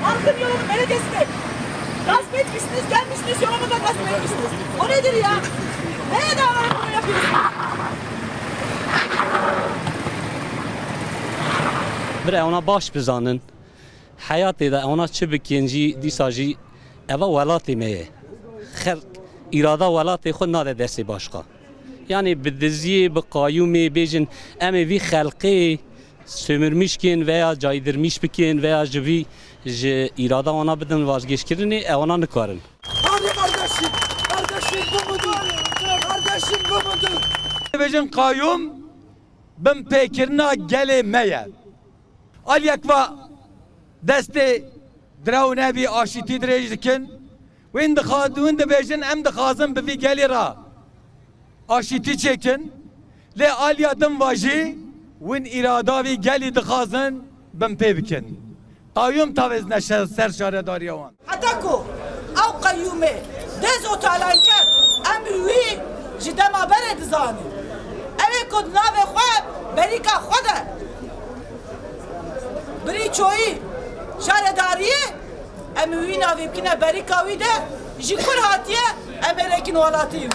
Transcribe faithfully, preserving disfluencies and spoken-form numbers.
Halkın yolunu belediyesine gasp etmişsiniz, gelmişsiniz, yolumuza gasp etmişsiniz. O nedir ya? Neye dayanarak bunu yapıyorsunuz? Bira, ona baş bizanin. Heyatê de ona çi bikin jî, dîsa jî eva welatê me ye. Xelk îrada welatê xwe nade destê başqa. Yanî bi diziyê, bi qayûmê bêjin, em ê vî xelkê sömürmîş kin veya caydırmîş bikin veya ji vî, ji îrada wana bidin vazgeçkirinê, ew wana nikarin. Hadi kardeşim, kardeşim bu mudur? Kardeşim bu mudur? Dibêjin qayûm binpêkirina gelê me ye. Aliyek va destê direw nebî aşîtî dirêj dikin. Win dixa-, win dibêjin, em dixwazin bi vî gelî re aşîtî çêkin. Lê aliya din va jî win îrada vî gelî dixwazin binpê bikin. Qayûm tavêzine şe-, ser şaredariya wan. Heta ku ew qeyûmê dê zotalan ket, em wî ji dema berê dizanin. Ew ê ku di navê xwe berîka xwe de birî çoyî şaredariyê, em wî navê bikine berîka wî de, ji kur hatiye, em ê rêkin welatê wî.